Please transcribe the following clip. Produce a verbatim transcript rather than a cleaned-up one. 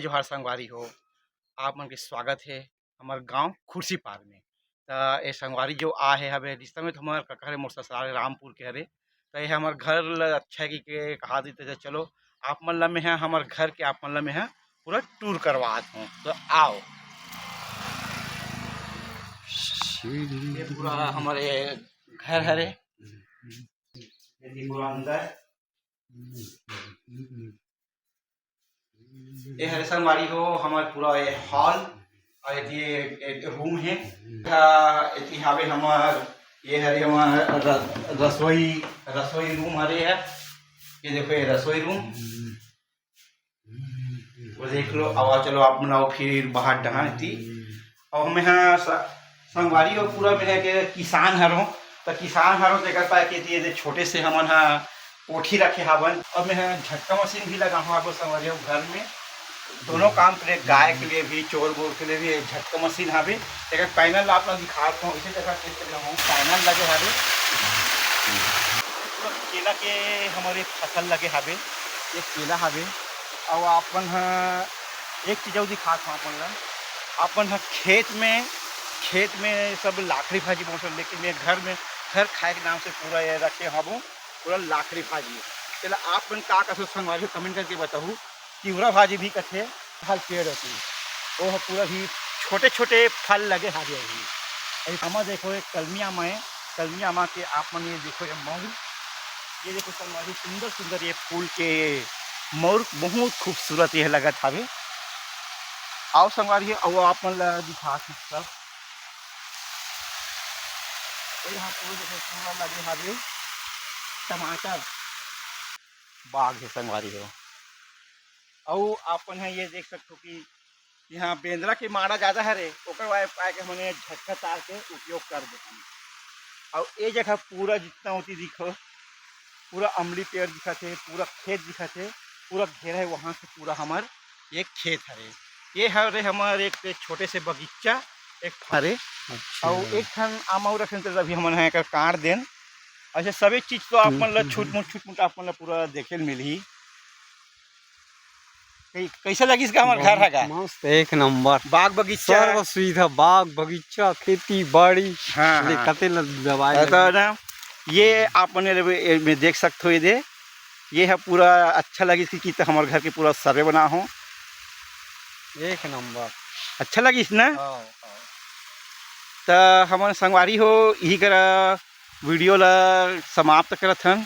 जोहार संगवारी हो, आप मन के स्वागत हे हमर गांव खुर्सीपार में। त ए संगवारी जो आ हे हवे, रिश्ता में तो हमर कका हरे, मोर ससुराल रामपुर के हरे। त ये हमर घर ल अच्छा की के कहा देते, त चलो आप मन ल मैं ह हमर घर के आप मन ल मैं ह पूरा टूर करवात हूँ। तो आओ, ये पूरा हमारे घर हरे, ये पूरा अंदर। ये हरे संगवारी हो हमर पूरा ये हॉल, और ये, ये रूम है। एती हावे हमर, ये हरे हमर र-, रसोई, रसोई रूम हरे है। ये देखो, ये रसोई रूम, वो देख लो। अब चलो आप मन आओ फिर बाहर डहान एती। अब हमें यहाँ स-, संगवारी हो पूरा में है के किसान हरो, तो किसान हरो तेकर पाए के दिए दे छोटे से हमन हा कोठी रखे हावन। अब मैं ह झटका मशीन भी लगा हूँ आपको संगवारी हो घर में, दोनों काम के लिए, गाय के लिए भी, चोर बोर के लिए भी ये झटका मशीन हावे। एक पैनल आप लोग दिखा हूँ, इसे देखा चेक कर हूँ, पैनल लगे हावे। पूरा केला के हमारे फसल लगे हावे, ये केला हावे। और अपन ह एक चीज और दिखात हूँ अपन ला, अपन ह खेत में, खेत में सब लाखड़ी भाजी बोसो, लेकिन मैं घर में, घर खाए के नाम से पूरा ये रखे हबो, पूरा लाखड़ी भाजी। चला आप मन का कसो संगवारी, कमेंट करके बताहू। तिवरा भाजी भी कथे, फल पेड़ होती, वो ह पूरा भी छोटे छोटे फल लगे हावे अभी। अभी आमा देखो, एक कलमी आमा है, कलमी आमा के आप मन ये देखो, ये मौर, ये देखो संगवारी, सुंदर सुंदर ये फूल के मौर, बहुत खूबसूरत ये लगत हावे। आओ संगवारी, वो आप मन ला दिखा सकता, ये यहाँ पूरा देखो, पूरा लगे हावे टमाटर। बाग हे संगवारी हो। अउ आप मन ह ये देख सकथो कि यहाँ बेंदरा के माड़ा ज़्यादा हरे, ओकर वाय-, पाए के हमन ये झटका तार के उपयोग कर देथन। अउ ये जगह पूरा जितना होती दिखो, पूरा अमली पेड़ दिखत हे, पूरा खेत दिखत हे, पूरा घेरा हे, वहाँ से पूरा हमर एक खेत हरे। ये हरे हमर एक छोटे से बगीचा, एक हरे। अच्छा। अउ एक ठन आमा रखेन, तो अभी हमन ह एकर काट देन। अच्छा, सभी चीज तो आप मन ला हम्म, हम्म, छुटमुट, छुटमुट आप मन ला पूरा देखे ल मिलही। कई-, कैसे लगिस का हमर घर बहुत ह का? मस्त, एक नंबर। बाग बगीचा। सर्व सुविधा, बाग बगीचा, खेती बाड़ी। हाँ, ले हाँ। कते ल दवाई अरे तो लगी। ना, ये आप मन ए में देख सकथो, ये दे, ये ह पूरा अच्छा लगिस कि, कि त हमर घर के पूरा सरे बना हो। एक नंबर। अच्छा लगिस ना? हाँ, हाँ। त हमन संगवारी हो, इही करा वीडियो ला समाप्त करत हन।